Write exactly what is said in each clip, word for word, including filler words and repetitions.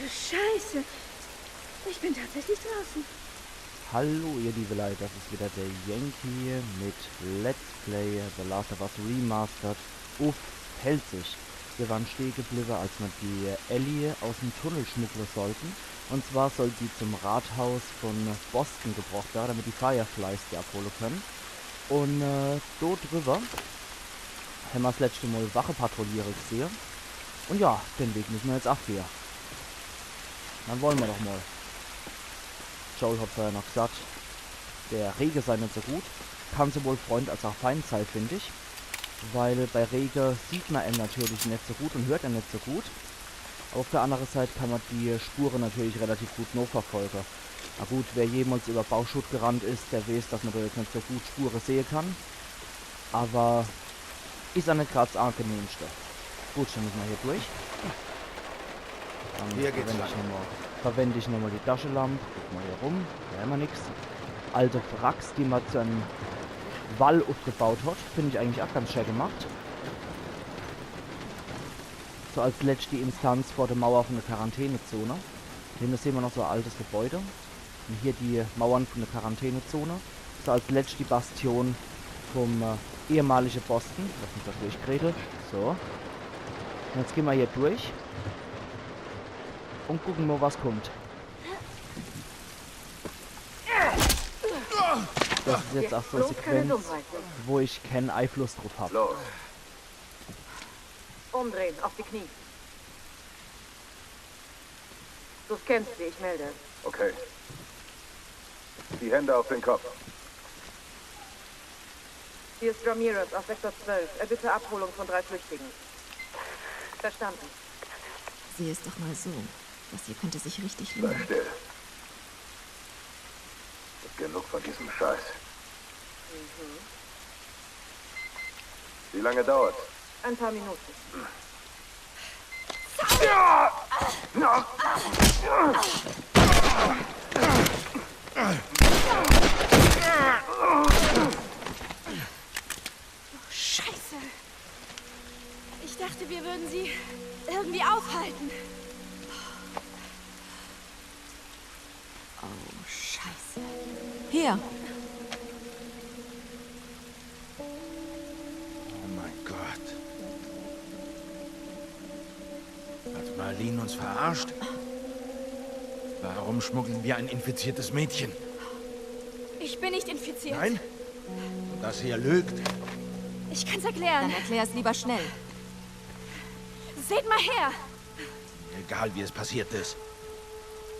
Scheiße. Ich bin tatsächlich draußen. Hallo ihr liebe Leit, das is wieder der Yankee mit Let's Play The Last of Us Remastered uff Pälzisch. Wir waren stehe gebliwwe, als mer die Ellie aus'm Tunnel schmuggle sollten. Un zwar soll die zum Rathaus von Boston gebrocht werre, damit die Fireflies die abhole kenne. Un äh, do driwwer hämmer 's letschte Mol Wache patrouilliere gesehe. Un ja, den Weg misse mer jetzt abgehe. Dann wolle mer doch mol. Joel hat vorher noch gesaat, der Rege sei net so gut. Kann sowohl Freund als auch Feind sei, find ich. Weil bei Rege sieht mer en natürlich net so gut un hört en net so gut. Uff der annere Seit kann mer die Spure natürlich relativ gut noverfolge. Na gut, wer jemals iwwer Bauschutt gerannt is, der weeß, dass mer do jetzt net so gut Spure sehe kann. Awwer is aa net grad 's angenehmschte. Gut, dann misse mer hier durch. Dann Hier geht's verwend lang. Ich nochmol, verwend ich nochmol die Taschelamp. Guck mol hier rum, do hämmer nix. Alte Wracks, die mer zu em Wall uffgebaut hat, find ich eigentlich aa ganz schää gemacht. So als letschte Instanz vor der Mauer von der Quarantänezone. Hinne sehn mer noch so e altes Gebäude. Un hier die Mauern von der Quarantänezone. So als letschte Bastion vom äh, ehemalige Boston. Lass mich do durchgrätsche. So. Un jetzt gehn mer hier durch. Un gucke mol, was kummt. Das is jetzt aa so e Sequenz, wo ich kän Eifluss druff hab. Los. Umdrehen, auf die Knie. Du scannst sie, ich melde. Okay. Die Hände auf den Kopf. Hier ist Ramirez auf Sektor zwölf. Erbitte Abholung von drei Flüchtigen. Verstanden. Sieh es doch mal so. Das hier könnte sich richtig lohnen. Sei still. Genug von diesem Scheiß. Mhm. Wie lange dauert's? Ein paar Minuten. Scheiße. Ich dachte, wir würden sie irgendwie aufhalten. Oh, Scheiße. Hier. Oh mein Gott. Hat Marlene uns verarscht? Warum schmuggeln wir ein infiziertes Mädchen? Ich bin nicht infiziert. Nein? Und das hier lügt? Ich kann's erklären. Dann erklär es lieber schnell. Seht mal her! Egal, wie es passiert ist.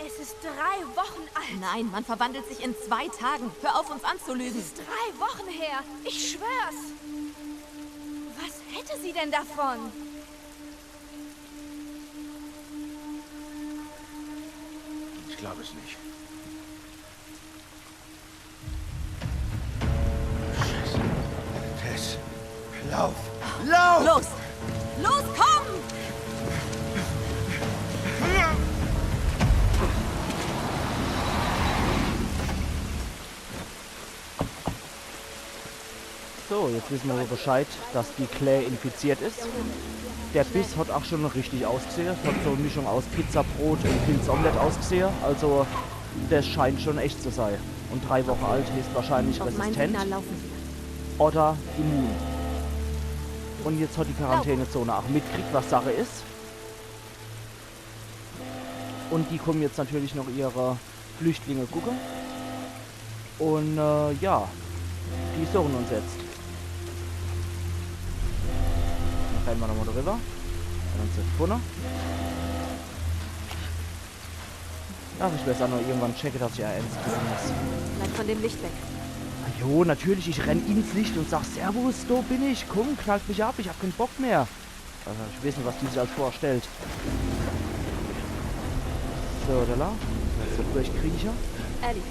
Es ist drei Wochen alt. Nein, man verwandelt sich in zwei Tagen. Hör auf, uns anzulügen. Es ist drei Wochen her. Ich schwör's. Was hätte sie denn davon? Ich glaube es nicht. Scheiße. Tess, lauf! Lauf! Los! Los, komm! So, jetzt wisse mer awwer Bescheid, dass die Claire infiziert is. Der Biss hat aa schun richtig ausgesehe. Hat so e Mischung aus Pizzabrot un Pilzomelett ausgesehe. Also, des scheint schun echt zu sei. Un drei Woche alt heeßt wahrscheinlich resistent oder immun. Un jetzt hat die Quarantänezone aa mitgekriegt, was Sache is. Un die kummen jetzt natürlich noch ihre Flüchtlinge gucke. Un äh, ja, die suchen uns jetzt. Dann renne mer nochmol driwwer. Dann sin se vorne. Ach, ich wer's aa noch irgendwann checke, dass ich ernst bleiwe muss. Bleib von dem Licht weg. Ah, jo, natürlich, ich renn ins Licht un sag: „Servus, do bin ich, kumm, knallt mich ab, ich hab kän Bock mehr.“ Also, ich weeß net, was die sich als vorstellt. So, do lang. So, durchkrieche. Ellie,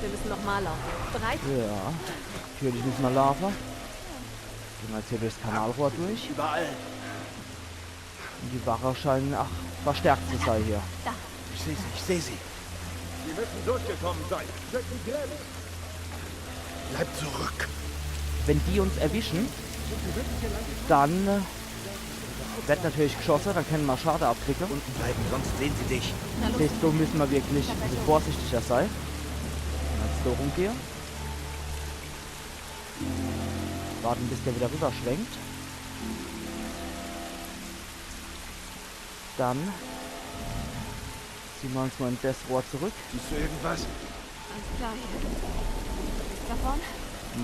wir müssen nochmal laufen. Bereit? Ja, natürlich misse mer laafe. Gehn mer jetzt hier durchs Kanalrohr durch. Überall. Un die Wache scheinen aa verstärkt zu sei hier. Da. Ich seh sie, ich seh sie. Sie müssen durchgekommen sein. Durch die Gräben. Bleib zurück. Wenn die uns erwischen, dann äh, Werd natürlich geschosse, dann kenne mer Schade abkriege. Unten bleiben, sonst sehen sie dich. Na los. Desto müsse mer wirklich e bissel vorsichtiger sei. Wenn mer jetzt so rumgehe. Warte, bis der wieder rüberschwenkt. Dann ziehen wir uns mal in das Rohr zurück. Siehst du irgendwas? Alles klar hier. Nichts davon?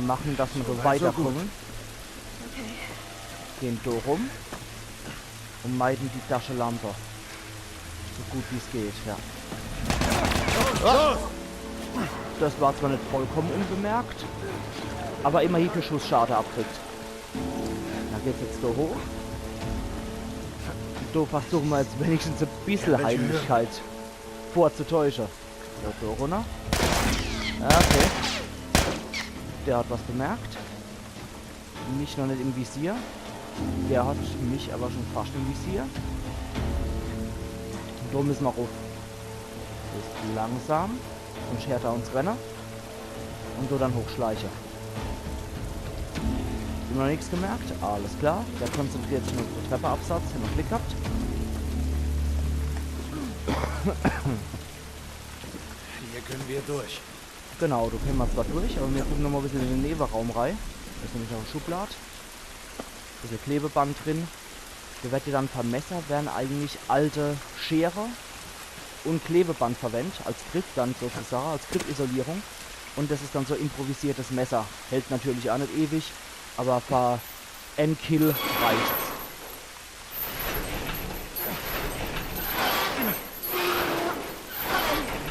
Machen, dass wir so weiterkommen. Okay. Gehen da rum und meiden die Taschelampe. So gut wie es geht, ja. Das war zwar nicht vollkommen unbemerkt, aber immerhin für Schussschade abkriegt. Da geht's jetzt da hoch. Da versuchen wir jetzt wenigstens ein bisschen Heimlichkeit vorzutäuschen. Da, da runter. Ja, okay. Der hat was bemerkt. Mich noch nicht im Visier. Der hat mich aber schon fast im Visier. Und da müssen wir rauf. Das ist langsam. Sonst hört er uns rennen. Und da dann hochschleichen. Immer noch nichts gemerkt. Alles klar. Der konzentriert sich nur auf den Treppenabsatz. Haben wir Glück gehabt. Hier können wir durch. Genau, da können wir zwar durch, aber wir gucken noch mal ein bisschen in den Nebenraum rein. Da ist nämlich noch eine Schublade. Bisschen Klebeband drin. Da wird ja dann für Messer werden eigentlich alte Schere und Klebeband verwendet, als Griff dann sozusagen, als Griffisolierung. Und das ist dann so improvisiertes Messer. Hält natürlich auch nicht ewig, aber für ein Kill reicht's.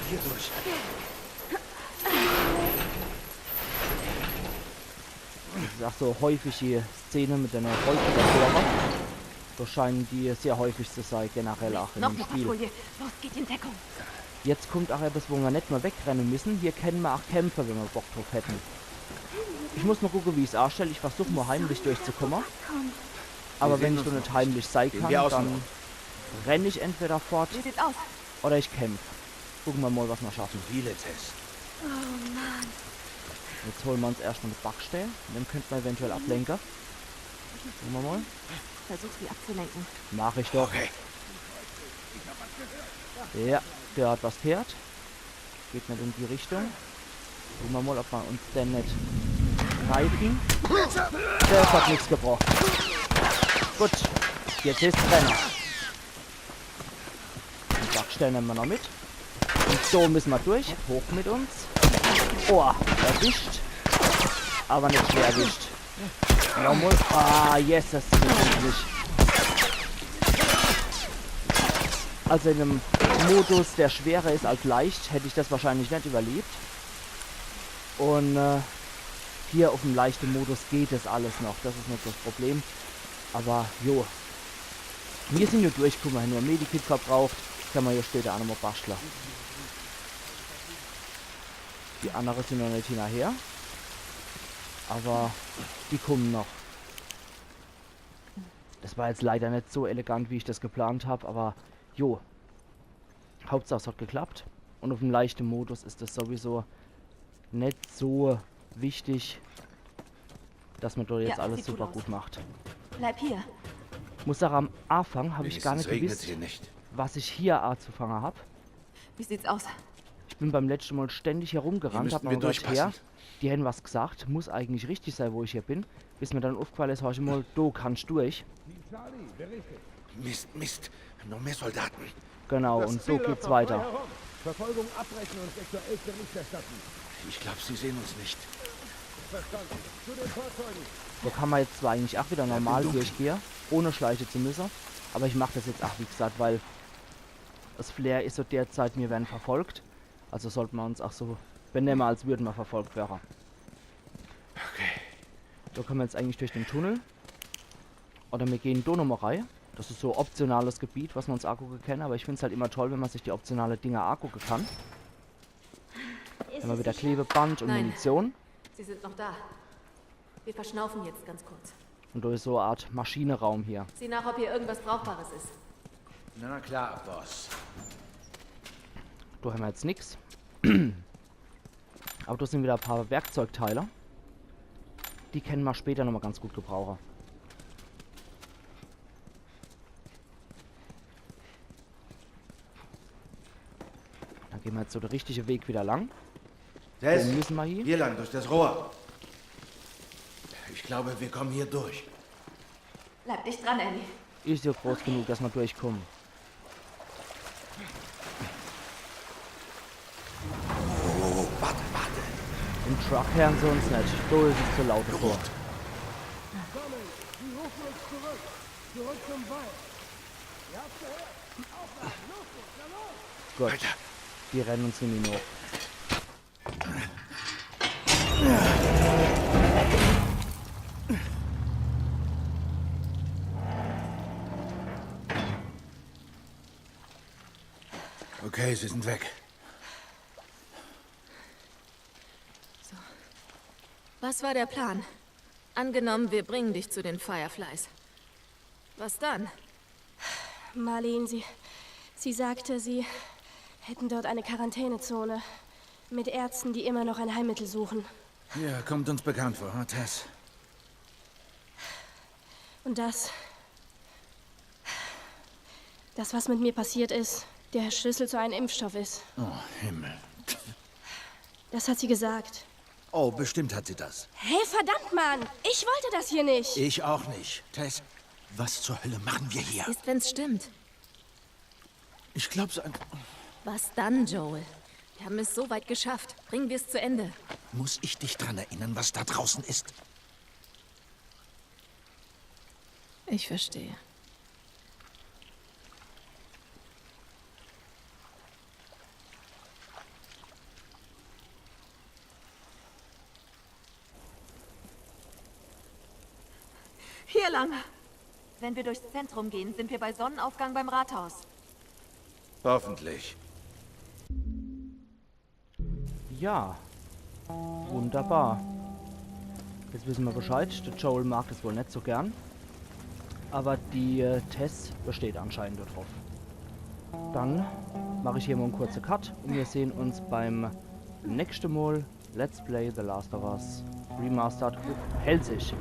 Hier durch. Das ist auch so häufig die Szene mit einer Rolltreppe. So scheinen die sehr häufig zu sein, generell auch in dem Spiel. Noch eine Patrouille. Los, geht in Deckung. Jetzt kommt auch etwas, wo wir nicht mehr wegrennen müssen. Hier können wir auch kämpfen, wenn wir Bock drauf hätten. Ich muss mal gucken, wie ich's anstelle. Ich versuche mal heimlich durchzukommen. Aber wenn ich doch nicht heimlich sein kann, dann renn ich entweder fort oder ich kämpfe. Gucken wir mal, was wir schaffen. Zu viele Tests. Oh Mann. Jetzt holen wir uns erstmal eine Backstelle. Dann könnten wir eventuell ablenken. Gucken wir mal. Versuch sie abzulenken. Mach ich doch. Okay. Ja, der hat was gehört. Geht nicht in die Richtung. Gucken wir mal, ob wir uns denn nicht reiben. Das hat nichts gebracht. Gut, jetzt ist Brenner. Die Backstelle nehmen wir noch mit. Und so müssen wir durch. Hoch mit uns. Oh, erwischt. Aber nicht schwer erwischt. Nochmal. Ah, yes, das ist wirklich. Also in einem Modus, der schwerer ist als leicht, hätte ich das wahrscheinlich nicht überlebt. Und äh, hier auf dem leichten Modus geht es alles noch. Das ist nicht das Problem. Aber jo. Wir sind ja durchgekommen, haben nur Medikit verbraucht. Kann man ja später auch nochmal basteln. Die anderen sind noch nicht hinterher. Aber die kommen noch. Das war jetzt leider nicht so elegant, wie ich das geplant habe, aber jo. Hauptsache es hat geklappt. Und auf dem leichten Modus ist das sowieso nicht so wichtig, dass man dort jetzt alles super gut macht. Bleib hier. Muss sagen, am Anfang habe ich gar nicht gewusst, was ich hier anzufangen habe. Wie sieht's aus? Ich bin beim letzten Mal ständig hier rumgerannt, habe mir gedacht, ja, die haben was gesagt, muss eigentlich richtig sein, wo ich hier bin. Bis mir dann aufgefallen ist, hab ich mal, du kannst durch. Mist, Mist. Noch mehr Soldaten. Genau, und so geht's weiter. Verfolgung abbrechen und Sektor elf Bericht erstatten. Ich glaub, sie sehen uns nicht. Verstanden. Zu den Fahrzeugen. Da kann man jetzt zwar eigentlich auch wieder normal durchgehen, ohne schleichen zu müssen. Aber ich mach das jetzt auch, wie gesagt, weil das Flair ist so derzeit, wir werden verfolgt. Also sollte man uns auch so benehmen, als würden wir verfolgt werden. Okay. Da können wir jetzt eigentlich durch den Tunnel. Oder wir gehen da nochmal rein. Das ist so optionales Gebiet, was wir uns angucken können. Aber ich find's halt immer toll, wenn man sich die optionale Dinger angucken kann. Immer wieder Klebeband und Munition. Sie sind noch da. Wir verschnaufen jetzt ganz kurz. Und da ist so eine Art Maschinenraum hier. Sieh nach, ob hier irgendwas Brauchbares ist. Na klar, Boss. Da haben wir jetzt nix. Aber da sind wieder ein paar Werkzeugteile. Die können wir später nochmal ganz gut gebrauchen. Gehn mer jetzt so de richtige Weg wieder lang? Tess, Wo müsse mer hier? Hier lang, durch das Rohr. Ich glaube, wir kommen hier durch. Bleib dicht dran, Ellie. Is jo groß genug, dass mer durchkomme. Oh, warte, warte. Im Truck heern se uns net. Do is es zu laut devor. Sammeln! Sie rufen uns zurück! Zurück zum Wald! Ihr habt's gehört! Aufwachen! Los jetzt! Na los! Gut, Weiter. die renne uns nämlich noch. Okay, sie sind weg. Was war der Plan? Angenommen, wir bringen dich zu den Fireflies. Was dann? Marlene, sie, sie sagte, sie hätten dort eine Quarantänezone mit Ärzten, die immer noch ein Heilmittel suchen. Ja, kommt uns bekannt vor, hm, Tess? Und das, das, was mit mir passiert ist, der Schlüssel zu einem Impfstoff ist. Oh, Himmel. Das hat sie gesagt. Oh, bestimmt hat sie das. Hey, verdammt, Mann! Ich wollte das hier nicht! Ich auch nicht. Tess, was zur Hölle machen wir hier? Ist, wenn's stimmt. Ich glaub, so ein... Was dann, Joel? Wir haben es so weit geschafft. Bringen wir es zu Ende. Muss ich dich dran erinnern, was da draußen ist? Ich verstehe. Hier lang. Wenn wir durchs Zentrum gehen, sind wir bei Sonnenaufgang beim Rathaus. Hoffentlich. Ja. Wunderbar. Jetzt wisse mer Bescheid. De Joel mag des wohl net so gern. Awwer die äh, Tess besteht anscheinend do druff. Dann mach ich hier mol en kurze Cut un mir sehn uns beim nächschte Mol Let's Play The Last of Us Remastered uff Pälzisch.